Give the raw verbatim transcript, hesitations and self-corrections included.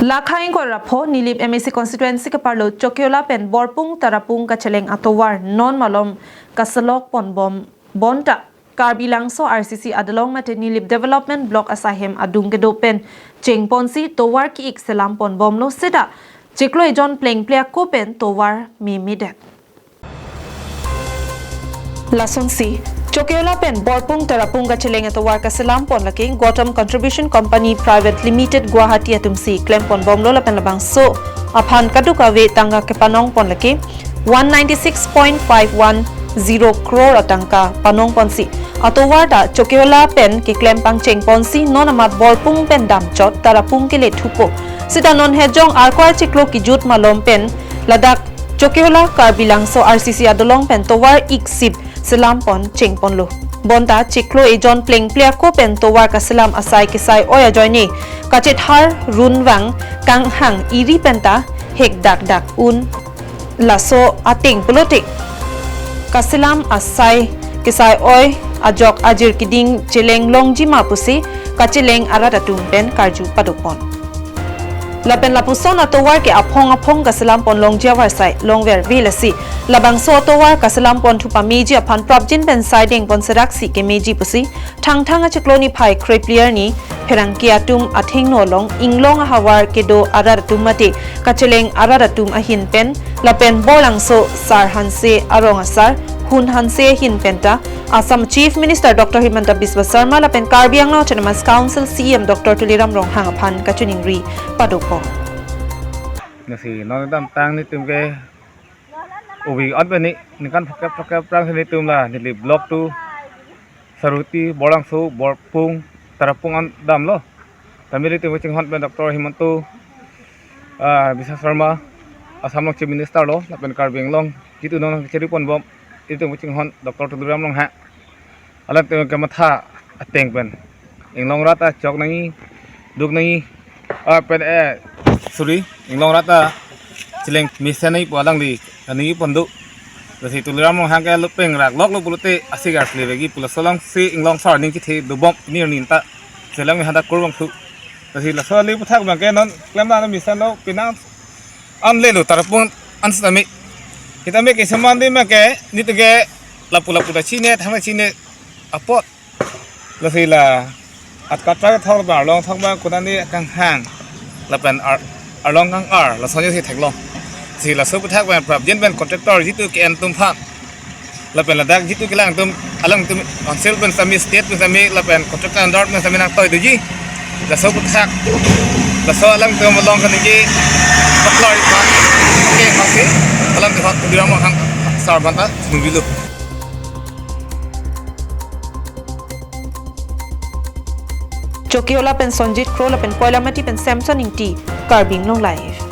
Lakha ingkoi ra pho Nilip M A C constituency keparlo Chokihola pen Borpung Tarapung kacheleng atovar non malom kaselok ponbom bonta Karbi Langso R C C adolong mate Nilip Development Block asaihem adung kedo pen chengponsi tovar ki-ik selam ponbomlo seta chiklo ejon plengple ako pen tovar memedet. Lasonsi, Chokihola pen Borpung Tarapung kacheleng atovar kaselam pon lake Gotham Contribution Company Private Limited Guwahati atumsi klem ponbomlo lapen labangso aphan kadokave tangka kepanong pon lake one ninety six point five one zero crore atangka panong ponsi atovar ta Chokihola pen keklem pangcheng ponsi non amat Borpung pen damchot Tarapung kele thupo. Sita non hejong Arkoi achiklo kijut malom pen ladak Chokihola Karbi Langso R C C adolong pen tovar iksip selam pon chengponlo. Bonta chiklo ejon plengple ako pen tovar kaselam asai kesai oi ajoine kachethar runvang kanghang iri penta hek dak dak un laso ateng pulote kaselam asai kesai oi ajok ajir keding cheleng longji ma pusi kacheleng arat atum pen karju padopon. Lapen lapuson atovar ke aphong aphong kaselam pon longji avarsai longver ve lasi labangso atovar kaselam pon thu pameji aphan prapjin pen saideng pon seraksi kemeji pusi Thangthang achiklo niphai krephli arni pherangke atum athengno along inglong ahavar kedo arat atum mate kacheleng arat atum ahin pen lapen Borlangso Sar Hanse arong asar Hun Hanse ahin penta Assam Chief Minister Doctor Himanta Biswa Sarma lapen Karbi Anglong Autonomous Council C E M Doctor Tuliram Ronghang aphan kachiningri padopon. Nasi non dam tang nitum ke ubi on beni nikan phokep phokep prang sini tum la neli block tu Saruti, Borlangso, Borpung, Tarapung an damlo. Tamili tum chinghon pen Doctor Himanta, ah, Biswa Sarma, Assam along Chief Minister lo, lapen Karbi Anglong jitu non cheri ponbom, itum chinghon Doctor Tuliram Ronghang. Alang tum kematha ateng pen inglong rat ta chok nangji, duk nangji, ah, pen, eh, sorry, inglong rat ta cheleng mesen nangji pu alangli kaningje pon do. Lasi Tuliram Ronghang ke lupeng rak lok lo pulote asi gar sli vegi pu laso alongsi inglong sar ning kethe dobom nir ninta selang hadak kurvangthu. Lasi laso ali aputhak abang ke non klemdam mesen lo penang an lelo Tarapung an sitame. Sitame ke seman di ma ke nitu ke lapu lapu ta chine thang ta chine apot. Lasi la atka trai thok ba arlong thok ba kunan di kanghang lapen ar-, arlong kang-ar lason si theklong. Si laso aputhak pen prapjin pen contractor jitu ke-en atum aphan lapen ladak jitu kelang atum alangtum council pen sami state pen sami lapen contractor under pen sami nangtoi doji. Laso aputhak laso alangtum along kaningje paklor iphan ke pasi alangtum aphan Tuliram Ronghang sar aphanta nungbilo. Chokihola pen Sonjit Kro lapen Koilamati pen Samson Ingti, Karbi Anglong Live.